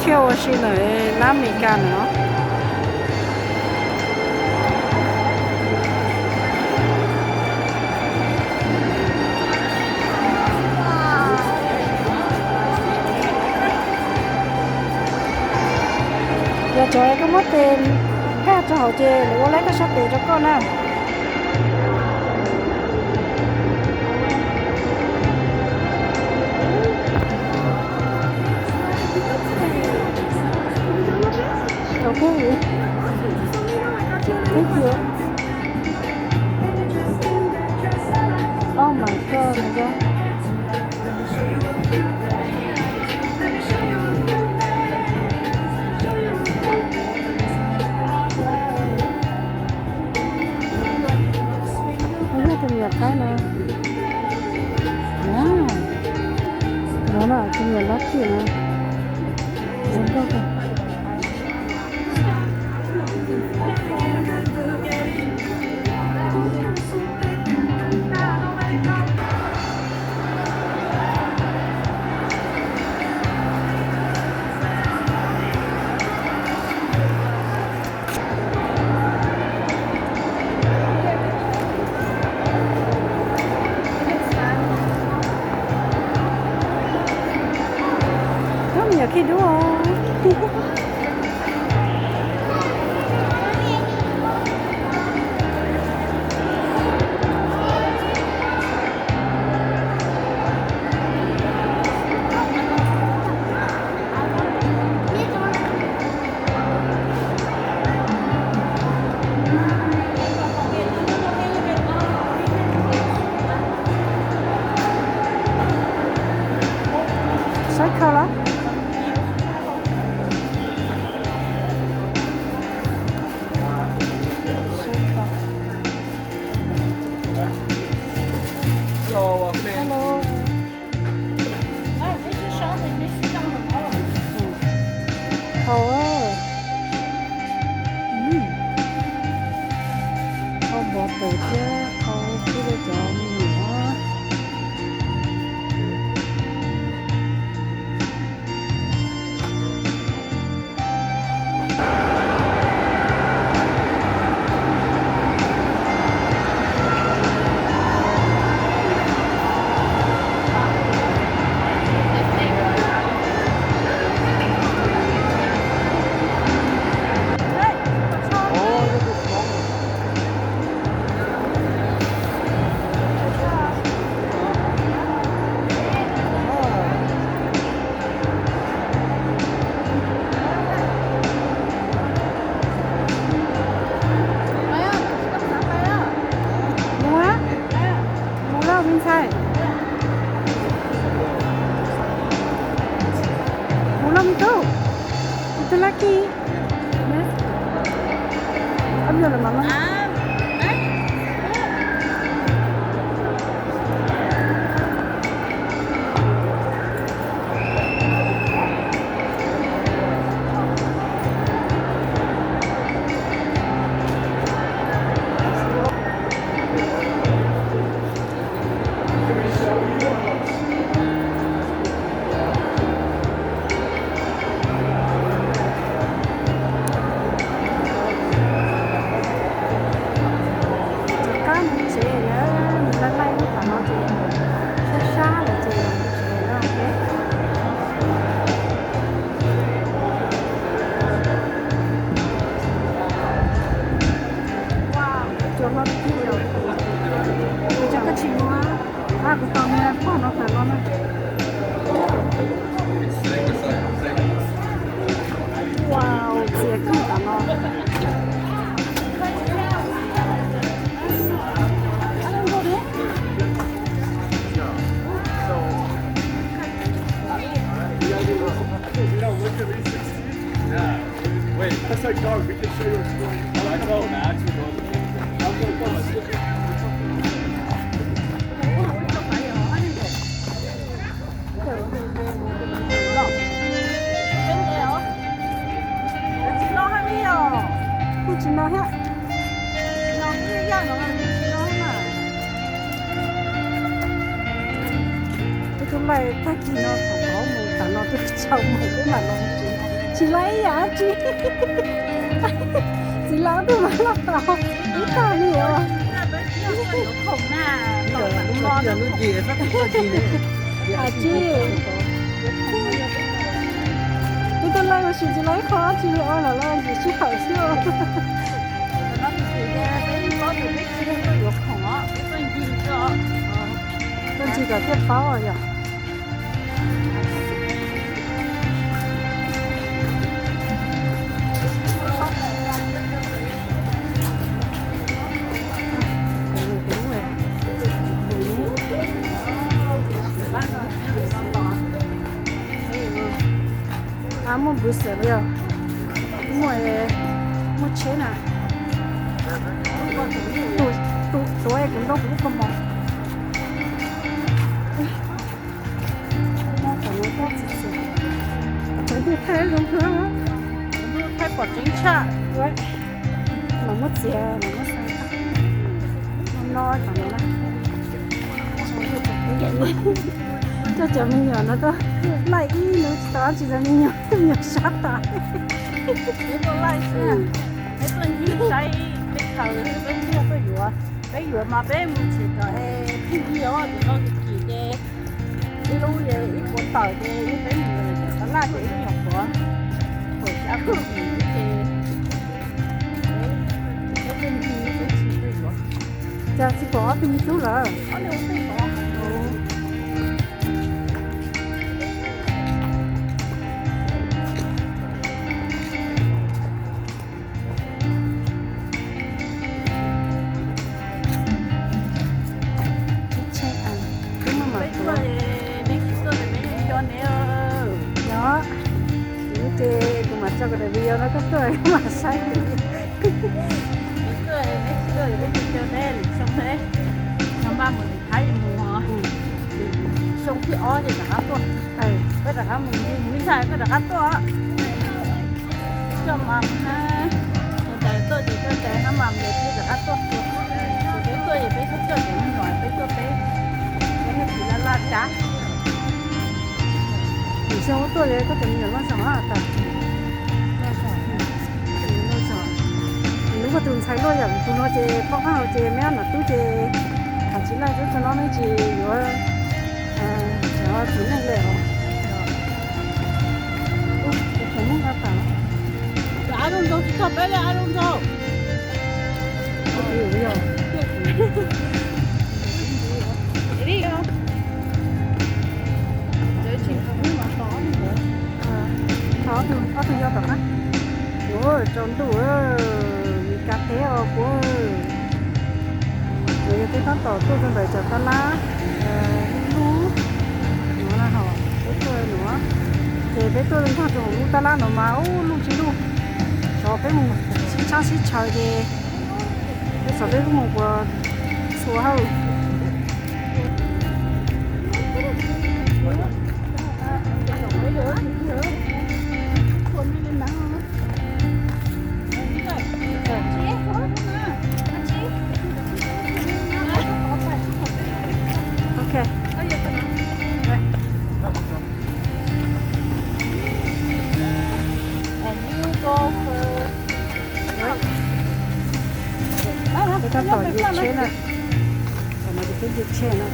Kiag ua si ntawm lab Amelikas ntawm no. Yog cov koj muab tes nkag rau hauv ces lawv ua lab koj sab tes rau koj na. Thank you. Oh my God, my God. Tus niam qaib no. No na, tus niam lab khij no. Zoo nkauj kawg. Koj niam khij dub. Saib kha lawm. Hello. Hau, hau npov tes thiab hau xwb li cov me nyuam. Mus lawm me ntxhais. Mus lawm me tub. Me tub lab khij. Ab, yog lawm mas lawm. Rov qab mus tsev lawm, mus laij laij lub pas no ces sab sab lawm ces mus tsev lawm. Cov no, cov koj tsis mus, kuv tos niag pog no tas no na. Wow, txias kawg tam no. Wait, that's like, dog, we can show you what's going on. I know, Max, we're going to Kuj tsis no thiab. Tus tub laij tag kis no thaum qhov mus tam no twb tsis tshua mus lub mam no tsis Tsis laj ib yam dab tsi. Txiv laus tus mas loj tau ib tag li os. Tsis, kuv tus laj ua si tsis laj ib qho dab tsi li os, los loj yim sij hawm xwb. Tuaj ncig kom thiaj paub yom. Muaj npws xwm li os. Muaj, muaj tsheb na. Tus, tus tuav kuv ntoo kuv lub kaus mom. Tsaus ntuj thaij zoo kawg. Tsaus ntuj thaij pom tseeb tshaj. Mam muab txiav, mam muab xa no no. Coj cov me nyuam no tuaj laij ib hnub tsis tau dab tsi rau me nyuam, me nyuam sab tas. Peb tuaj laij xwb, peb tuaj ncig saib teb chaws, peb ncig tuaj yuav, peb yuav mas peb mus tsev kom pheej ncig os, tus no tus kim ces ib lub ib puas tawm ces peb mus tab laj ces ib nyuam qhuav thaum xya pua yim ces peb tuaj ncig peb tsis tuaj yuav. Cas tsis pom ob tug me tub lawm? Peb tuaj, peb tsis tuaj ces peb yuav neb. Yog, ces kuv mam tso kuv daim video no koj tuaj koj mam saib. Peb tuaj, peb tsis tuaj ces peb yuav neb, lwm xyoo neb, xyoo maj mus tim Thaib mus, xyoo thib ob ces rov qab tuaj. Peb rov qab mus ncig mus ib ntag koj rov qab tuaj. Coj mas, ua cas tuaj ces coj cas hab mas mus ces rov qab tuaj. Ces peb tuaj ces peb txhob coj cov me nyuam, peb tuaj peb, peb niag txiv laj laj cas. Lwm xyoo tuaj ces koj cov me nyuam loj zog tas. Loj zog, loj zog. Lub koj tus ntxhais luaj yam tus no ces poj qab hau ces me ab nom tub ces, thaum tsis laij tub txog no me tsis yuav cov txiv neej li os. Cov Hmoob nqa tas. Cov ab zoo nraug tsis txog peb li, ab zoo nraug. Thov ob tug, ob tug yog tom qab. Ua tsaus ntuj, Mes Kas teb os kuv. Kuv yog peb tab tom tuaj rau ntawm cov tab lab lub lub no na, ho peb tuaj no, ces peb tuaj nkag rau hauv lub tab lab no mas ub luj tsis luj. Xyov peb mus sib tshab sib tshaws ces peb xyov peb lub mus puas txhua hawj. Ok. And you go first. Peb tab tom nce tsheb na. Tom no ces peb nce tsheb no.